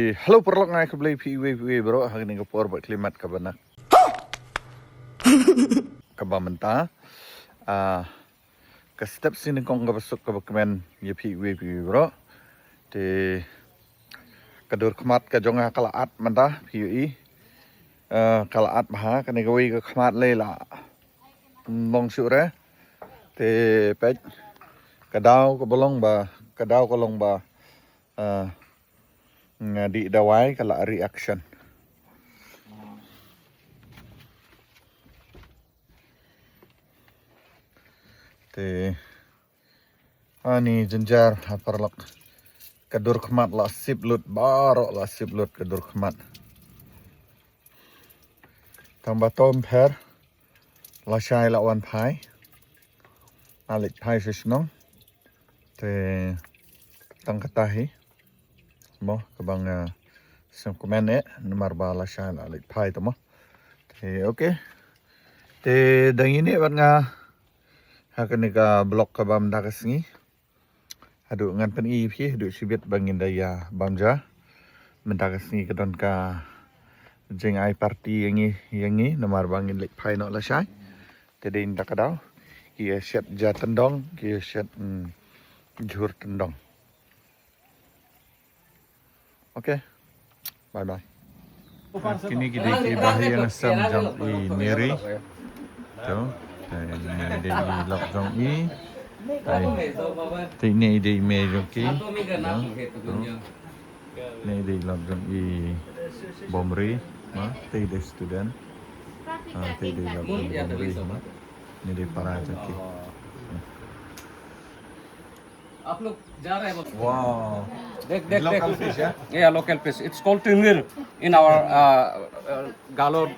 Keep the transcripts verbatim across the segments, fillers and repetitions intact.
Hello paralok, nga ai khublei phi iwei pa iwei baroh ha kane ka por ba khlem mat kaba na kaba mynta. Ah, ka step sien nyngkong kaba suk kaba kmen ïa phi iwei pa iwei baroh. Te ka dur khmat ka jong nga ka la at mynta phi ïohi. Ah, ka la at bha, kane kawei ka khmat lei la long shuh re. Te peit ka daw kaba long ba, ka daw ka long ba, ah, nga dih dawai ka la reaction. Te ani jynjar ha paralok. Ka dur khmat la sip lut, baroh la sip lut ka dur khmat. Tang ba tom pher lashai la wan phai. La leit phai sha shnong. Te tang kata hi mo kaba nga sngewkmen eh namar ba lashai la leit phai te mo. Te okay. Te dang ïa ne bad nga ha kane ka vlog kaba mynta ka sngi. Haduh ngan pyni ïa phi haduh shibit ba ngin da ïa bam ja. Mynta ka sngi ka don ka jingai party ïa ngi, ïa ngi namar ba ngin leit phai noh lashai. Te dei mynta ka daw ki ïa shet ja tyndong, ki ïa shet, mm, jhur tyndong. Okay. Bye bye. Kine ki dei ki bahaïing sem jong i Mary. To, te ne dei i lok jong i. Te ne dei i mei jong ki. To, ne dei i lok jong i Bomri. Ma, te dei student. Ah, te dei i lok jong i Bomri. Ma, ne dei para jong ki. आप लोग जा रहे हैं बोल। Wow. देख, देख, देख। Local fish, yeah? Yeah, local fish. It's called tingir in our, uh, uh, Galo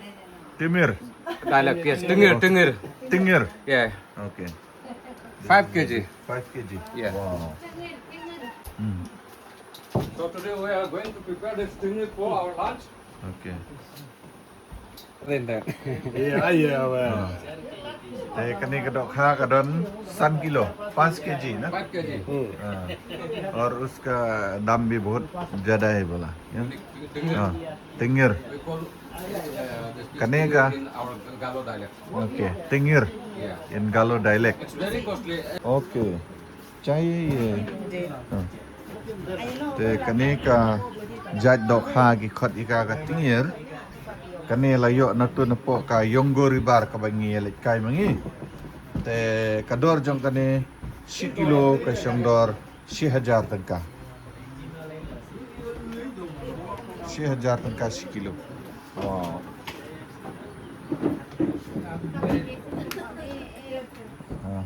Timir. Dialect. Yes, tingir, tingir. Tingir. Yeah. Okay. Five K G. Five K G. Yeah. Wow. Mm. So today we are going to prepare this tingir for our lunch. Okay. Then that. Yeah, yeah, well. हाँ। ते कने का डोखा का डन सन किलो, पाँच केजी ना? पाँच केजी। हाँ। और उसका दाम भी बहुत ज्यादा है बोला। हाँ। Tingir. We call, uh, this कने का? Tingir in our Galo dialect. Okay, tingir. Yeah. In Galo dialect. It's very costly. Okay. Chai, eh, ah. Te kane ka jait dohkha ki khot ïa ka ka tingir. Kane la ïoh na tu na poh ka Yonggo River kaba ngi ïa leit kai ma ngi. Te ka dor jong kane shi kilo ka shong dor shi hajar tyngka. Shi hajar tyngka shi kilo. Wow. Ah.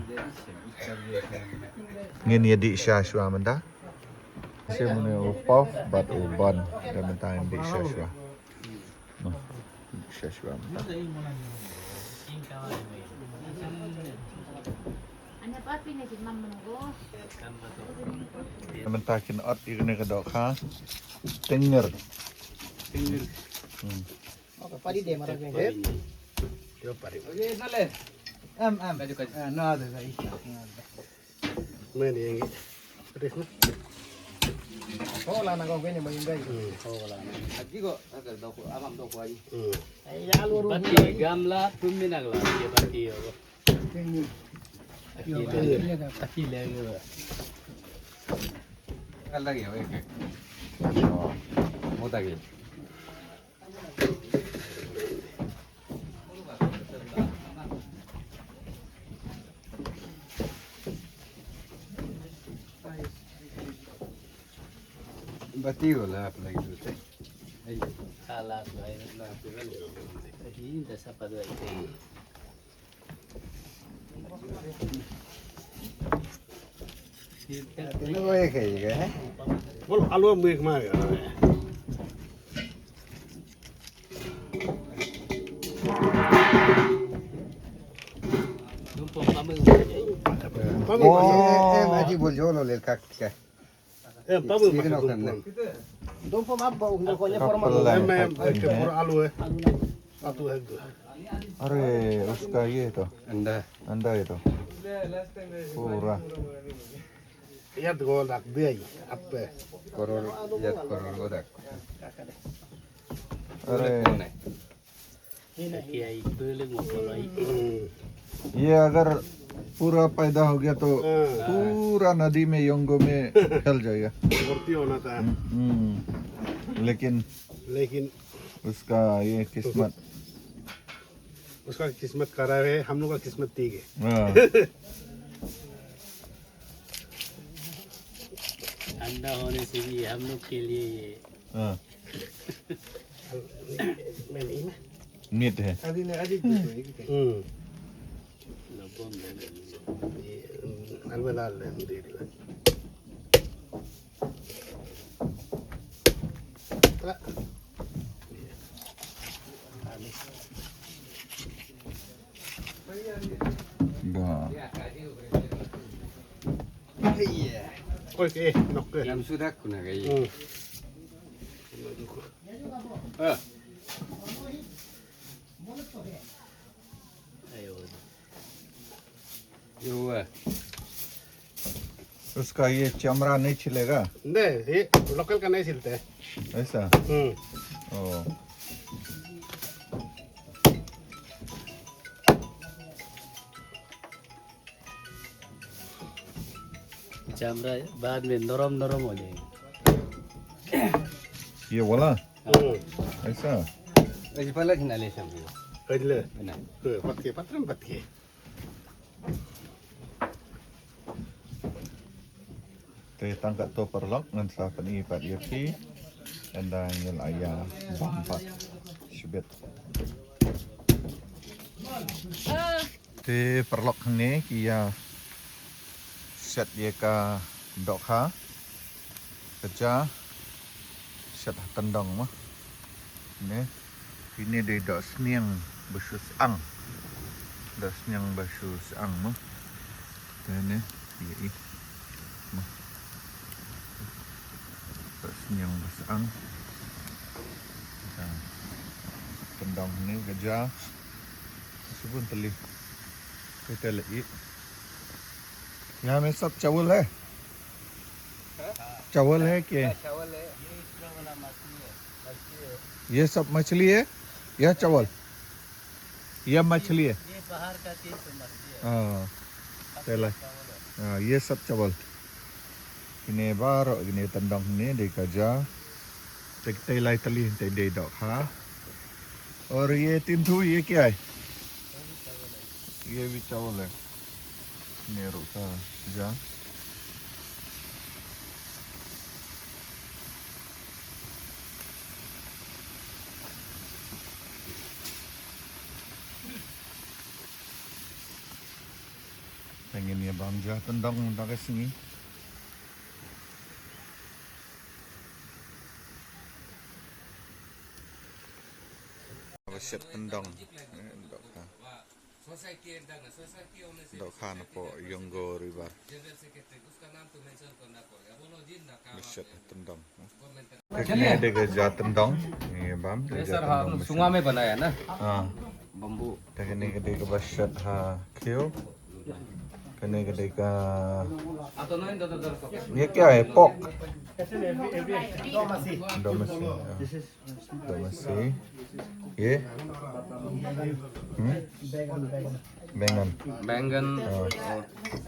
Ngin ïa dih sha shuwa mynta. Shi mane u pop bad u ban da mynta ngin dih sha shuwa. No. Dih sha shuwa mynta. Mynta kin ot ïa kane ka dohkha. Tingir. Tingir. Hmm. Okay, pari de mara de. Yo pari. Em, em. Kaju, kaju. Ah, no, de, de. Main yang gitu. Terus na. Oh, la na ko gini main gai. Hmm, oh, la na. Aji ko, agak doko, amam doko aji. Hmm. Ai, ya, lu, lu. Bati, gamla, pun minang la, dia bati, ya. Tingir. Taki le, taki le. Kal lagi, oke. Oh, mau taki. Bati wala apa lagi tu teh? Ai. Salah tu ai. Lah, tu kan. Ini dah siapa tu ai? Bolo, alu am gik ma. Pamu. Em, aji bol jolo le kak ka. Em, pamu. Dum pom abba, um, ko nya formal. Em, em, ke por alu, eh. Atu, eh. अरे, उसका ये तो। अंडा। अंडा ये तो। पूरा। Yat go dak biai ape. Koror, yat koror go dak. अरे। ये अगर पूरा पैदा हो गया तो हाँ। पूरा नदी में योंगो में फैल जाएगा। भर्ती होना था। हम्म, हम्म। लेकिन लेकिन उसका ये किस्मत। उसका किस्मत खराब है, हम लोग का किस्मत ठीक है। हाँ। ठंडा होने से भी हम लोग के लिए ये हाँ। मीठ है। हम्म। Bah. Oi, eh, nok ke. Lam sudah kuna kai. Hmm. Ah. Ayo. Yo, eh. उसका ये चमड़ा नहीं छिलेगा? नहीं, ये लोकल का नहीं छिलते हैं। ऐसा? हम्म। ओ। चमड़ा बाद में नरम नरम हो जाएगा। ये वाला? हम्म। ऐसा? ऐसे पहले ही ना ले सकते हो। पहले? ना। तो पत्ते, पत्ते, पत्ते। Te tang katto paralok ngan sa pyni pat ïa phi. Ynda ngi la ïa bam pat shibit. Te paralok hangne ki ïa shet ïa ka dohkha. Ka ja shet ha tyndong mo. Ne, ine dei dohsniang ba shu syang. Dohsniang ba shu syang mo. Te ne, ïa i. Mo. Dohsniang ba syang. Ka tyndong ne ka ja. Subun teli. Kita lagi. यहाँ में सब चावल है? चावल है क्या? हाँ, चावल है। ये सब मछली है या चावल? यह मछली है। ये बाहर का चीज तो मछली है। हाँ, ये सब चावल है। हाँ, ये सब चावल। Kine baroh kine tyndong ne dei ka ja. Te kita lai teli te dei dohkha. और ये तीन ठो, ये क्या है? ये भी चावल है। Kine ruh ka ja. Te ngin ïa bam ja tyndong mynta ka sngi. Ba shet tyndong. Eh, dohkha. Dohkha napoh Yonggo River. Ba shet tyndong. Te kane ka dei ka ja tyndong. Ni bam, ये ja सर, हाँ, tyndong हम ba shet. सुंगा में बनाया ना, हाँ। बम्बू। Te kane ka dei kaba shet ha khiew. Kane ka dei ka, ये क्या है? Pork? Dom masi, हाँ. Dom masi. ये? हम्म? बैंगन। बैंगन हाँ। और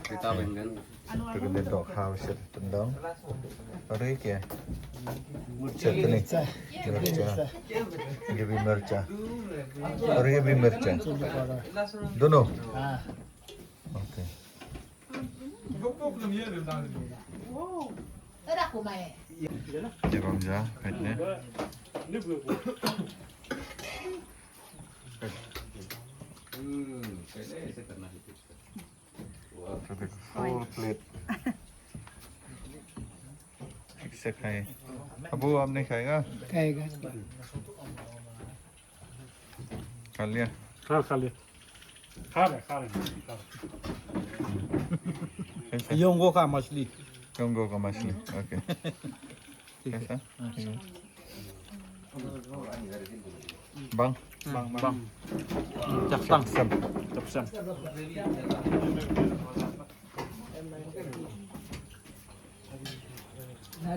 पिता बैंगन। Te ka dei dohkha ba shet tyndong. और ये क्या है? चटनी। मिर्चा। ये भी मिर्चा। और ये भी मिर्चा। दोनों? हाँ। OK. Te bam ja, peit ne. Full plate. एक से खाए। अबू, आप नहीं खाएगा? खाएगा। खा लिया? हाँ, खा लिया। खा रहे, खा रहे, खा रहे। कैसा? योंगो का मछली। योंगो का मछली, OK। ठीक है। कैसा? Bang? Bang, bang. Chapsang. Chapsang. Chapsang. Ja.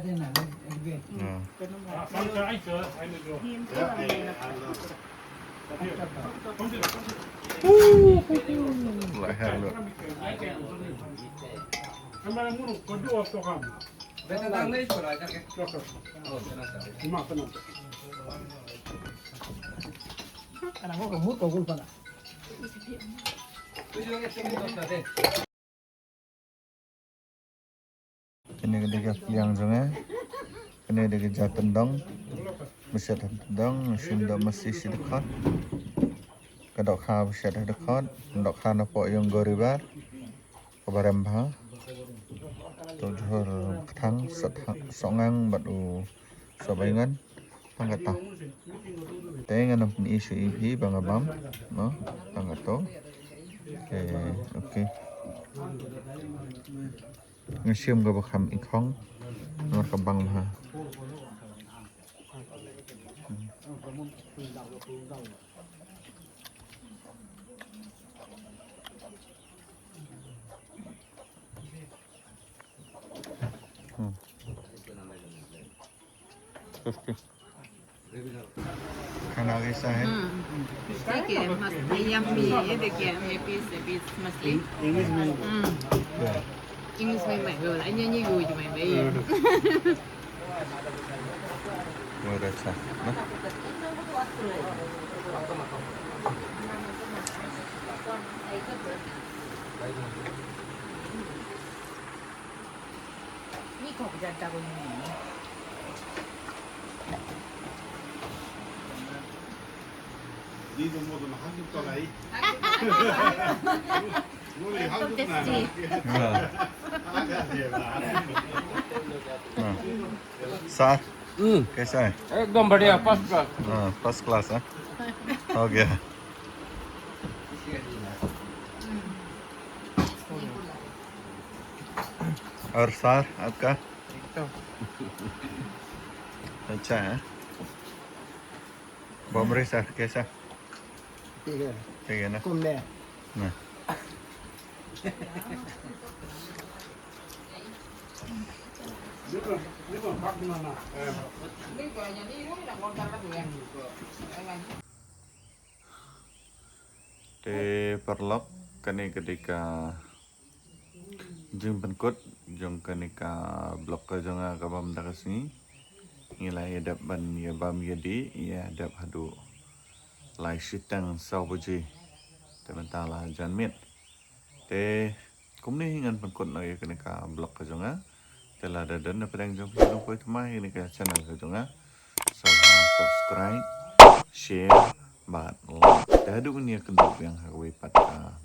Kane ka dei ka pliang jong nga. Kane ka dei ka ja tyndong. Ba shet ha tyndong, shim da masi shi dkhot. Ka dohkha ba shet ha dkhot, dohkha na poh ïong goribar. Kaba rem bha. To jhur kthang, sat ha, sohngang bad u sohbaingan. Tang kata. Te ngan ym pyni shuh ïa phi ba nga bam, no? Tang kato. Te, okay. Nga shim kaba kham i khong. Namar ka bang bha. Hmm. Tasty. खाना कैसा है? हम्म, ठीक है, मस्त है, यम्मी है। देखिए, ये पीस है, पीस मछली। इंग्लिश में। हम्म। क्या? इंग्लिश में मैं बोला, ये नहीं बोल मैं भाई। बहुत अच्छा, ना? Tasty. हाँ। हाँ। सार, हम्म। कैसा है? एकदम बढ़िया, फर्स्ट क्लास। हाँ, फर्स्ट क्लास है। हो गया। और सार, आपका? एकदम। अच्छा है। बमरी सार, कैसा? ठीक है। ठीक है ना? घूमने। ना। Te paralok, kane ka dei ka jingpynkut jong kane ka vlog ka jong nga kaba mynta ka sngi. Ngi la ïa dep ban ïa bam ïa dih, ïa dep haduh lai shiteng saw baje. Te mynta la jan miet. Te kumne hi ngan pynkut noh ïa kane ka vlog ka jong nga. Te lada don na pdeng jong phi ruh poi thymmai ïa kane ka channel ka jong nga, sa subscribe, share bad like. Te haduh ngan ïa kynduh biang ha kawei pat ka